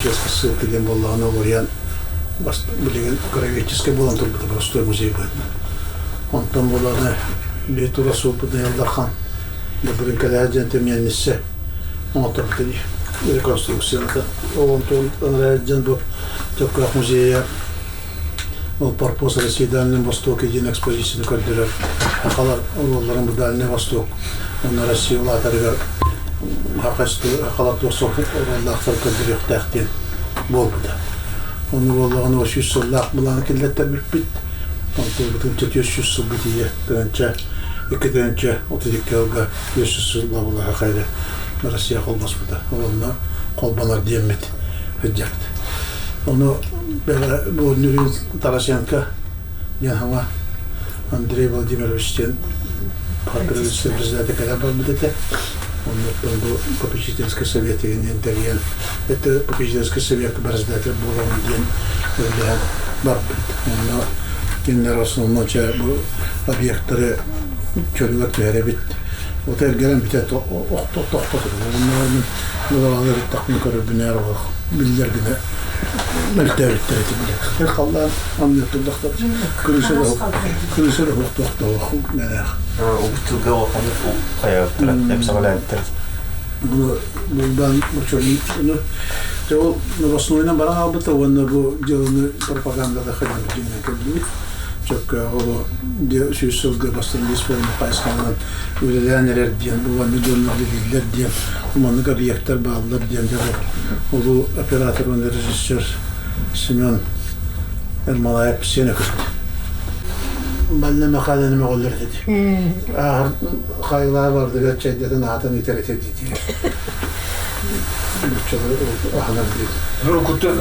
Ссылка диэн буоллаҕына уларыйан билигин краеведческай буолан турбута простой музей быһыытынан. Онтон буоллаҕына биир тура суолбутун Ил Дархан Добрынкалаах диэн миэлниссэ оҥотторбута дии реконструкцията. Ол онтон ынырар диэн бу Чөккөөх музейа ол Парпос России Дальнем Востоке диэн экспозицияны көрдөрөр. Сахалар оруолларын бу Дальний Восток уонна Россия улаатарыгар сахалар туох оруоллаахтар көрдөрүөхтээх диэн буолбута. Ону буоллаҕына 300 сыллаах былааны киллэртэрбиппит. Онтубутун 400 сылга тиийэ тыһыынча 2 тыһыынча 32 сылга 400 сылла булаха хайра Россия холбоспута. Ол онно холбонор диэммит сылдьабыт. Ону бу Нюрин Тарасенко диэн хаҥа Андрей Владимирович диэн правительство президента кэлэн барбыт этэ. Оннуттан бу попечительский совет диэн тэрийэн, это попечительский совет председатель буолабын диэн үлэлэһэн барбыт. Онно кинилэр в основном бу объектары чөлүгэр түһэрэбит. Вот эргэрэн бүтэ тохтоту. Онно Мин ыттахпын көрөрбүнээр олох биллэр гына мөлтөөбүттэр этим. Халлаан анныар турдахтар крыша да тохтоох мэлээх. Угут тылга улаханнык хайааттара, эмсэҕэлээбиттэр. Бу булдаан бочорну ол новостнойунан баран албыта уонна бу дьыаланы пропагандада ханан дьиҥнэн кэллибит. Чөккөөҕө 100 сылга бастан бес хайысхаланан үлэлээн эрэр диэн, бу маннык дьоннор үлэлииллэр диэн, маннык объектар бааллар диэн дьону улуу оператор уонна режиссер Семен Ермолаев сиэнэ көстө. Манна Михайловна мөҕөллөр этэ. Ааһар хайылаа бардыгар чэйдэтин аатын итэр этэ дии. Аһанар диир. Уруккуттан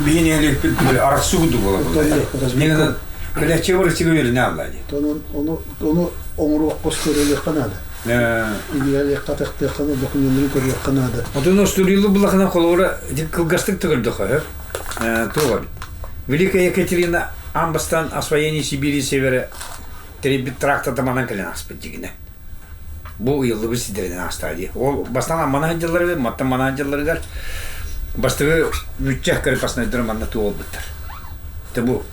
биһи нэһилиэкпит арахсыы курдук буолар. Кэлэччи барычыга үөрэнэ алла дии. Ону Ону оҥоруохха, көрүөххэ наада. Илиэлиэххэ, атахтыахха, докумуоннарын көрүөххэ наада. Отун остуоруйалыы буллахына холобура кылгастык төгөрдөхө туох эбит. Великая Екатерина аан бастаан освоение Сибири севера тэрийбит трактата манан кэлэн ааспыт дьигинэ. Бу ыйыллыбыт сирдэринэн аастаа дии. Ол бастаан Аммана сылдьалларыгар, маттан мана сылдьалларыгар бастакы мүччэх крепостнойдор манна туолбуттар. Те бу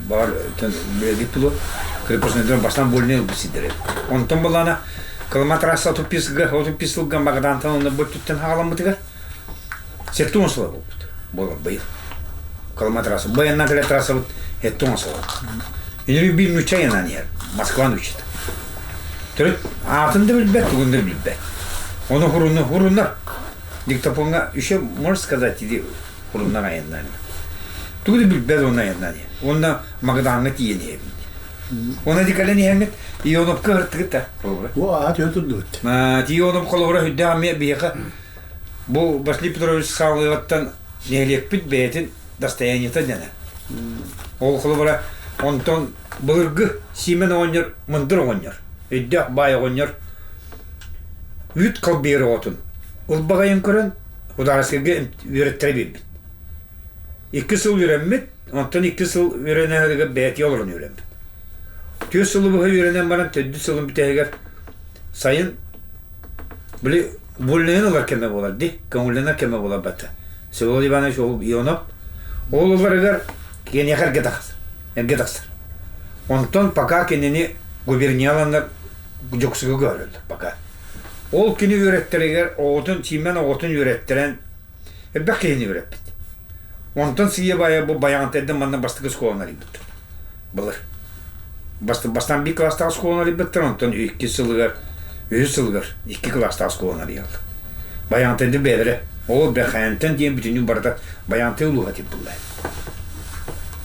Баар бэйэбит булу крепостнойдорун бастаан вольнай ылбыт сирдэрэ. Онтон буллаана Колыма трасса 35 сылга 35 сылга Магадаантан онно бөттүттэн хаҕаламмытыгар 70 сыла буолбут. Буолар быйыл. Колыма трасса. Баяннан кэлэр трассабыт 70 сыла. Үнүрүү биир нуучча айаннаан иһэр. Москваны учит. Төрүт аатын да билбэт, тугун да билбэт. Ону хуруну хурунар. Диктофоҥҥа еще можешь сказать или Хуруннар айаннаан. Тугу да билбэт уонна айаннаан иһэр. Уонна Магадаҥҥа тиийэн иһэбин. Уонна ди кэлэн иһэммит Ионовка ыртыгыт да холобура. Бу аат өтө турдубут. Ионов холобура үрдээх эмиэ биһиэхэ бу Василий Петрович Саалыгаттан нэһилиэкпит бэйэтин достояниета дэнэ. Ол холобура онтон былыргы Симен оҕонньор мындыр оҕонньор, өйдөөх баай оҕонньор үүт халбиыр оҕотун ылбаҕайын көрөн Художественнайга үөрэттэрэ биэрбит. 2 сыл үөрэммит, онтон 2 сыл үөрэнээһигэр бэйэтигэр олорон үөрэммит. 4 сылы быһа үөрэнэн баран төрдүс сылын бүтэһигэр сайын били вольнайын ылар кэмэ буолар дии, көҥүллэнэр кэмэ буолар бата. Всеволод Иванович ол Ионов ол ыларыгар киниэхэ эргэ тахсар, эргэ тахсар. Онтон пока кинини губернияланнар Дьоксуга көһөрөллөр пока. Ол кини үөрэттэригэр оҕотун, Сиимэн оҕотун үөрэттэрэн элбэх киһини үөрэппит. Онтон сыыйа-баайа бу Байаҕантайдан манна бастакы оскуоланы арыйбыттар. Былыр. Бастаан биир кылаастаах оскуоланы арыйбыттар, онтон икки сылыгар, үһүс сылыгар икки кылаастаах оскуоланы арыйаллар. Байаҕантайдан бэйэлэрэ, ол Бэхээнтэн диэн бүтүннүү барыта Байаҕантай улууһа диэн булла.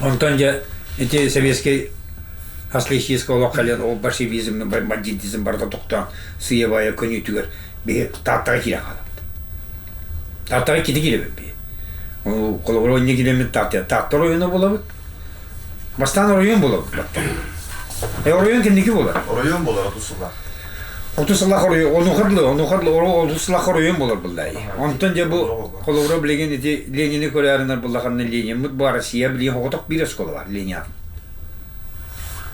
Онтон дьэ ити сэбиэскэй Социалистическай олох кэлэн ол большевизм, бандитизм барыта тохтоон сыыйа-баайа көнүүтүгэр биһи Тааттаҕа киирэн хаалабыт. Тааттаҕа иккитэ киирэбит биһи. Холобура онньо киирэммит Таатта Таатта оройуона буолабыт. Бастаан оройуон буолабыт баттан. Оройуон кэнники буолар. Оройуон буолар 30 сыллаах. 30 сыллаах оройуон, онуоха дылы, онуоха дылы 30 сыллаах оройуон буолар буллай. Онтон дьэ бу холобура билигин ити Ленини көрөөрүнэр буллаханна Лениммит бу Россия билигин соҕотох биир оскуола бар Ленин.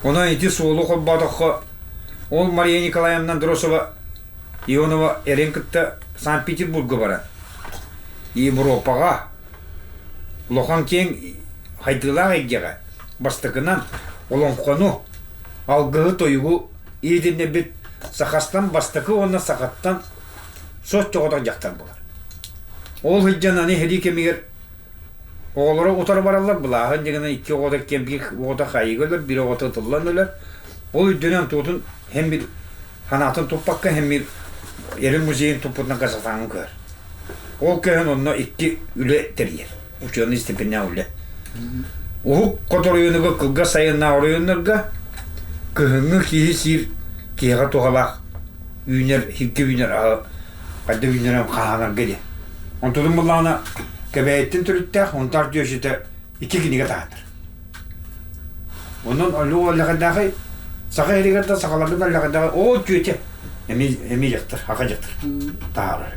Онон ити суолу холбоотоххо, ол Мария Николаевна Андросова Ионова эрин кытта Санкт-Петербурга баран, Европаҕа. Улахан киэҥ хайдыылаах эйгэҕэ бастакынан олоҥхону, алгыһы тойугу иһитиннэрбит сахастан бастакы уонна сахаттан соччоҕотох дьахтар буолар. Ол сылдьан аны сэрии кэмигэр оҕолоро утары бараллар, былааһын дьиҥинэн икки оҕото киэн биир оҕото хаайыыга өлөр, биир оҕото ытыллан өлөр. Ол үрдүнэн туотун һэн бир санаатын туппакка һэн бир эрин музейын туппутунан Казахстаҥҥа көһөр. Ол көһөн онно икки үлэ тэрийэр. Учуонай степеннээх үлэ. Уһук хоту оройуонугар кылгас сайыннаах оройуоннарга кыһыҥҥы киһи сиир киһиэхэ туһалаах үүнэр, сиргэ үүнэр аһы хайда үүнэрин хаһаанарга диэн. Онтон буллаҕына Кэбээйиттэн төрүттээх Мунтаар Дьүөсүтэ икки кинигэ таһаатар. Онон Олюга Лэхэдээхэй саха иһигэр да сахаларга да Лэхэдээхэй ол түөтэ эми эми дьахтар, аха дьахтар таһаарар.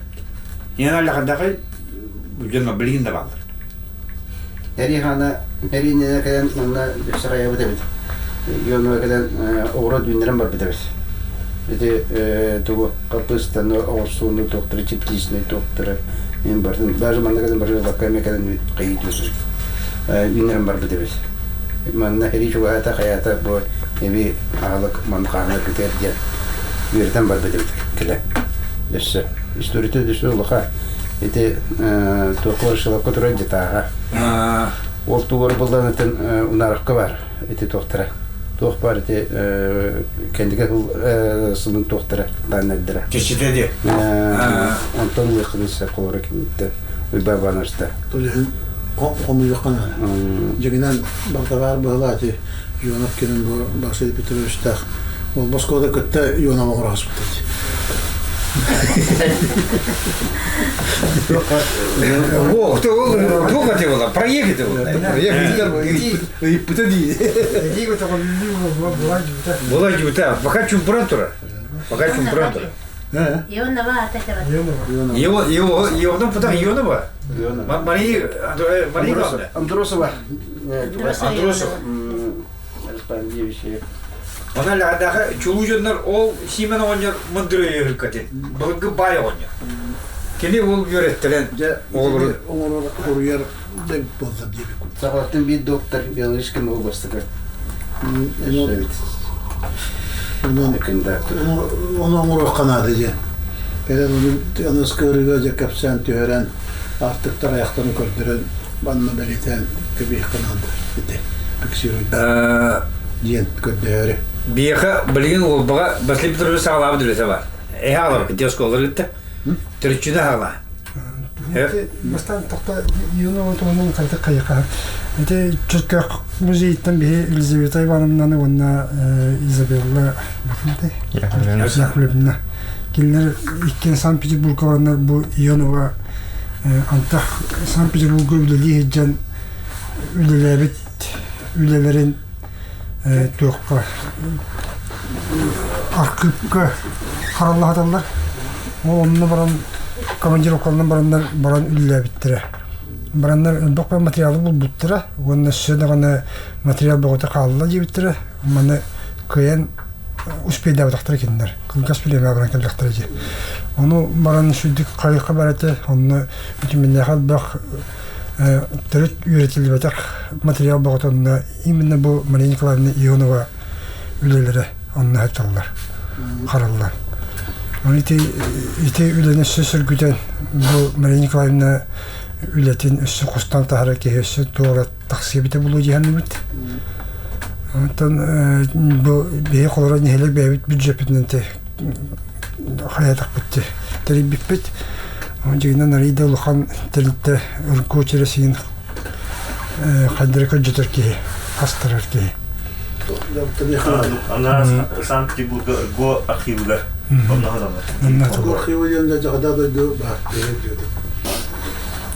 Иэн Лэхэдээхэй дьоно билигин да бааллар. Эрихана Эринене кэлэн манна өссө хайабыт эбит. Ионова кэлэн оҕуруот үүннэрэн барбыт эбит. Ити тугу хаппыыстаны, оҕурсууну, туохтары, тепличнай туохтары мен бардым. Даже манна кэлэн барыылакка эмэ кэлэн хайыы түөсүр. Үүннэрэн барбыт эбит. Манна эрий чугаһаата хайаата бу эби аҕалык манна хаһана күтэр диэн үөрэтэн барбыт эбит кэлэ. Өссө историята өссө улаха ити туохха Ворошиловка турар дьытааҕа. Ол тугар булланытын Унаровка бар ити туохтара. Туох бар ити кэннигэ сылын туохтара дааннайдара. Чечите ди. Онтон лыхын саколора киниттен Уйба Ивановичта. Толиһин хомуйуохха Дьиҥинэн балтабаар быһылаа ити Ионов кэлин бу Василий Петровичтаах ол Москвада кытта Ионов оҥороһуспут эти. О, туох эти была? Проект это был. Ыйыппыта дии. Была дьута. Пока чумпуран тура. Пока чумпуран тура. Его, его, его, потом Ионова. Мария, Мария Ивановна. Андросова. Андросова. Она ладаха чулуу дьоннор ол Симен оҕонньор мындыр өйөһүккэтин былыргы баай оҕонньор. Кини ол үөрэттэрэн оҕолору оҥорор уруйар да буоллар диэбит. Сахалартан биир доктор биологическай областыгар. Ону оҥоруохха наада диэн. Кэлэн ону ыскыырыга дьэ кэпсээн түһэрэн, аартыктар айахтарын көрдөрөн, манна бэлиэтээн кэбиһиэххэ наада ити фиксируйда диэн көрдөһөрү. Биэхэ билигин Уолбаҕа Василий Петрович саҕалаабыт үлэтэ бар. Эһэ аҕалар дьэ оскуолалар ыытта. Төрүччүнү аҕалаа. Бастаан тохто Юнова туһунан хайдах хайыха. Ити Чөркөөх музейыттан биһи Елизавета Ивановнаны уонна Изабелла Яковлевна кинилэр иккиэн Санкт-Петербургка бараннар бу Ионова антах Санкт-Петербурга үлэлии сылдьан үлэлээбит үлэлэрин туохха архыыпка хараллаһаталлар. Ол онно баран командировкаланан бараннар баран үлэлээбиттэрэ. Бараннар элбэх материалы булбуттара уонна өссө даҕаны материал бөҕөтө хаалла диэбиттэрэ. Маны кыайан успейдаабатахтара кинилэр. Кылгас бириэмэ баран кэллэхтэрэ дии. Ону баран сүрдүк хайыха бар этэ. Онно үтүмэннээх элбэх төрүт үөрэтиллибэтэх материал бөҕөтө онно именно бу Мария Николаевна Ионова үлэлэрэ онно сыталлар, хараллар. Оны ити, ити үлэни өссө сөргүтэн бу Мария Николаевна үлэтин өссө хостон таһара киһи өссө туора тахсыыбыта булуу дьиһанныбыт. Онтон бу биһи холоро нэһилиэк бэйэбит бюджеппитинэн те хайатахпыт тэрийбиппит. Дьигинэн арыйда улахан тэрилтэ ыркуочера сиин хайдары көрдьөтөр киһи, астарар киһи. Ана Санкт-Петербурга РГО архивыгар онно Го архивы диэн дьаҕада дойду баар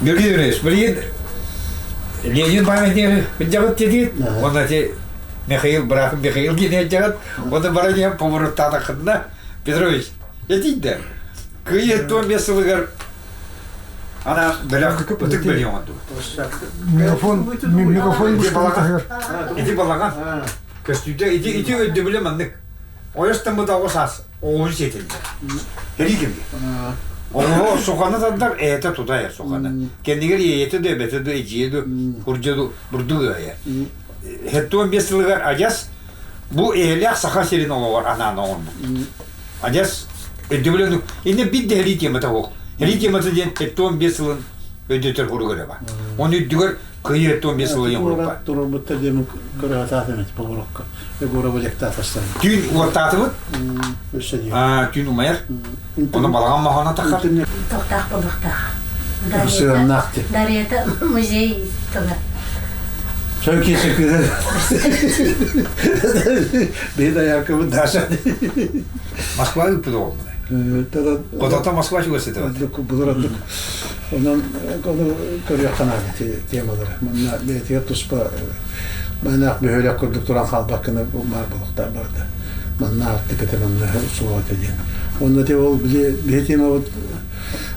Георгий Юрьевич, билигин Ленин памятнигы билдьэҕит диэтигит, уонна ити Михаил, быраатым Михаил диэн дьаҕыт, уонна бара диэн поворуттаатаххытына, Петрович, этийдэ, кыайыы 15 сылыгар Ана бэлэх ытык бэлиэ оҥордубут. Мегафон, мегафон Ити балаҕан, ити балаҕан көстүүтэ ити ити өйдөбүлэ маннык. Ойостаммыт оҕо саас оҕуһу сиэтэллэр. Кэлии кэмҥэ. Оҕо суханы тардар, эһэтэ тутайар суханы. Кэннигэр ийэтэ да, эбэтэ да, эдьиийэ да, курдьа да бурдук ыайар. 75 сылыгар адьас бу эһэлээх Саха сирин олоҕор анаан оҥорбут. Адьас өйдөбүлүн инне бир да һэрии темата суох. Һэрии темата диэн 75 сылын өйдөтөр хурук эрэ бар. Оны үрдүгэр кыйы 75 сылын оҥорбут. Турарбытта диэн көрө эбит поворокка. Егорова лектатастан. Түүн уоттаатыбыт. Түүн умайар. Оны балаҕан маһана тахар. Тохтаах болуохтаах. Сыаннаах Дарьята музей тыла. Чөй кисе кыһы. Биһи даяркабыт Даша. Москва ыыппыт оҕолор. Хотото Москва чугас этэ. Булар Онон ону көрүөххэ наада темалары. Манна бэйэтигэр туспа манаах бөһүөлэк курдук туран хаалбаккына баар буолуохтаах барыта. Манна артык этэ, манна суох этэ диэн. Онно те ол били биһи темабыт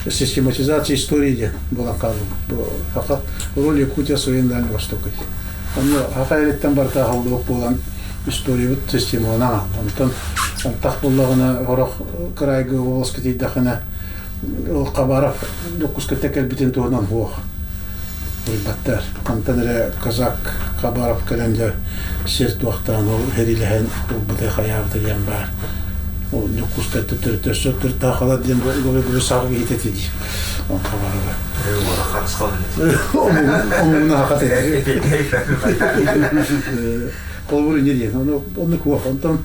систематизация истории диэн буолан хаалбыт. Бу Хаха роль Якутия своим Дальнего Востока. Онно Хаха эриттэн барыта аһыллыбыт буолан историябыт системаланан Онтон антах буллаҕына сорох кыраайга уоласка тиийдэххинэ Ол Хабаров Дьокуускайта кэлбитин туһунан суох буйбаттар. Хантан эрэ казак Хабаров кэлэн дьэ сир туохтаан ол сэриилэһэн ылбыта хайаабыта диэн баар. Ол Дьокуускайта төрүт өссө төрүт диэн бу саха киһитэ этэ дии. Ол Хабарова. Омугуна хахат Холобур инньэ диэн. Ону оннук суох. Онтон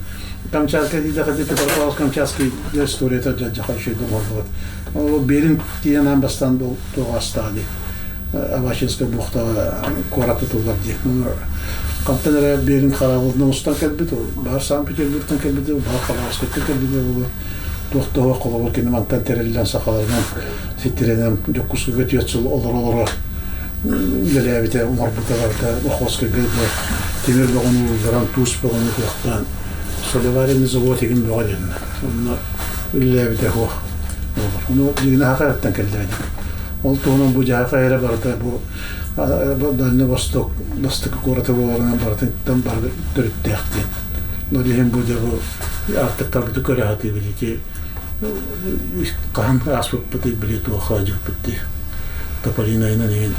Камчатка диэтэххэ Петропавловск Камчатский историята дьадьаха үчүгэйдик оҥорбут. Ол Беринг тиийэн аан бастаан туох астаҕа дии. Авачинская бухтаҕа куорат тутуллар дии. Хантан эрэ Беринг хараабылынан устан кэлбит, баар Санкт-Петербургтан кэлбит, баар Хабаровскайтан кэлбит буолуо. Туох да холобур кини мантан тэриллэн сахаларынан ситтирэнэн Дьокуускайга түөрт сыл олоро-олоро үлэлээбитэ, оҥорбута барыта Охотскайга тимир бөҕөнү уулларан, туус бөҕөнү туохтаан солеваренный завод игин бөҕө диэннэр. Онно үлэлээбитэ суох буолар. Ону дьиҥинэ Хахайаттан кэллэ Ол туһунан бу дьаһаха эрэ барыта бу Дальний Восток бастакы куората буоларынан барытыттан бары төрүттээх диэн. Ол иһин бу дьэ бу аартыктарбыты көрө сатыыбыт ити хаһан ааспыппытый били туохха дьылпыт дии. Тополинайынан иһин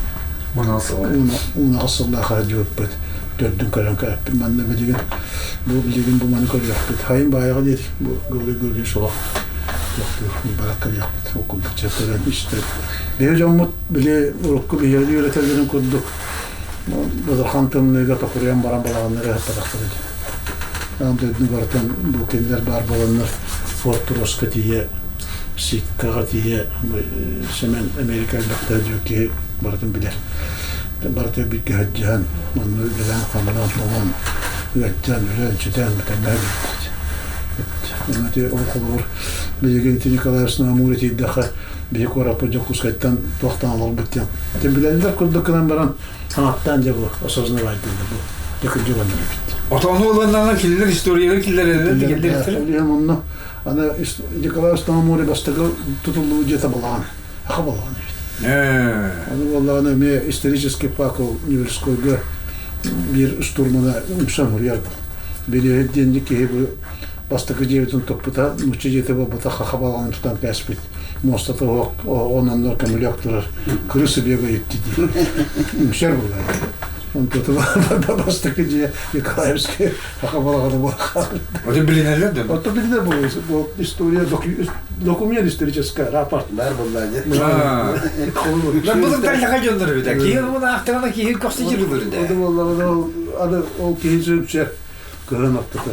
унаҕас сыллаах дьылпыт төрдүн көрөн кээппит манна билигин бу билигин бу маны көрүөхпүт хайын баайаҕа диэтик бу гылы-гылы солох барак көрүөхпүт ол курдук чөкөрөн истэр биһи дьоммут били урукку биһиги үөрэтэллэрин курдук Быдырхан тымныыга токуруйан баран балаҕаннары ыһыппатахтар этэ. Аан дойдуну барытын бу кинилэр баар буоланнар Форт Росска тиийэ, Ситкаҕа тиийэ Сэмэн Америка элбэхтэ дьүө киһи барытын билэр. Барыта бииргэ сылдьыһан, онно үлэлээн-хамнаан, тоҥон, ыалдьан, үлээн-сүтэн тэҥҥэ билбит. Онно ити ол холобур билигин ити Николаевич Намур тиийдэххэ биһи куораппыт Дьокуускайтан туохтан олорбут диэн. Ити билэллэр курдук гынан баран саҥаттаан дьэ бу осознавайдылар бу дьэ кырдьык оннук эбит. Отону ыланнар кинилэр историялары киллэрэллэр киллэрэллэр. Онно аны Николай Стамамори бастакы тутуллуу дьиэтэ балаҕан, аха балаҕан эбит. Ону буоллаҕына эмиэ исторический парк ол Невельскойга биир штурмана үксэн суруйар был. Бириэһит диэн киһи бу бастакы дьиэбитин туппута, нуучча дьиэтэ буолбата хаха балаҕаны тутан кээспит. Муостата оһоҕун оннугар көмүлүөк турар крысы бегает дии. Үҥсэр буолар. Онтута бастакы дьиэ Николаевскай хаха балаҕаны буолар. Ото билинэллэр да? Ото билинэр буолар. История документ историческая рапорт. Бар булла дьэ. Мен бұның тарлаға дьоннор эбит. Киһи оны ахтаҕына киһи көхсө дьылылыр да. Ото буоллаҕына аны ол киһи сүрүпсэ кыһын ортото.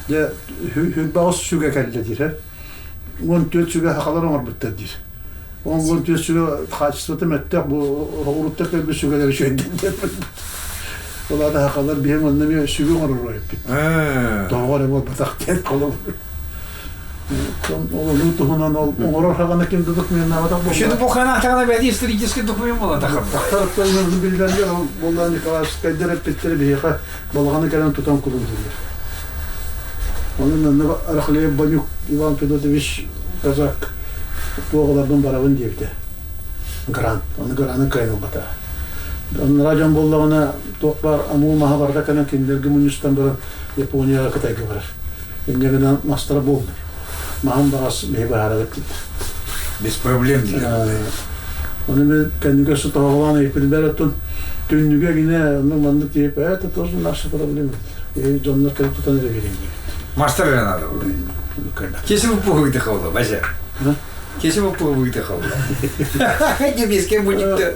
Дьэ хүлбаҕыс сүгэ кэллэ диир. 14 сүгэ сахалар оҥорбуттар диир. 14 сүгэ хаачыстыбата мөлтөх бу урутта кэлбит сүгэлэр үчүгэйдэр диэн Ол аата сахалар биһиги онно эмиэ сүгэ оҥорор эбиппит. Тоҕо эрэ буолбатах диэн холобур. Ол ону туһунан ол оҥорор хаҕана ким да докуменнаабатах буолла. Şimdi bu канаатаҕына бэйди исторический документ буолатах. Тахтарыттан биллэргэ ол буолла Николаевскайдар эппиттэрэ биһиэхэ балаҕаны кэлэн тутан кулуннулар. Онон манна Рахлеев Банюк Иван Федотович казак туоҕаларбын барабын диэбитэ. Грант. Аны граны кыайан ылбата. Анараа дьон буоллаҕына туох баар амуул маһа барыта кэлэн кинилэргэ мунньустан баран Японияҕа Кытайга барар. Инньэ гынан мастара буолбут. Маһын баҕас биһи быһаарабыт дииллэр. Без проблем диир. Оны мен кэннигэ сотоҕолоон ыйыппын оттон түннүгэ гине ну маннык диэп это тоже наша проблема. И дьоннор кэлip тутан эрэ биэрин диэбит. Мастер эрэ надо было. Кеси буппугу хавла, бажа. Кеси буппугу хавла. Дебеске будет.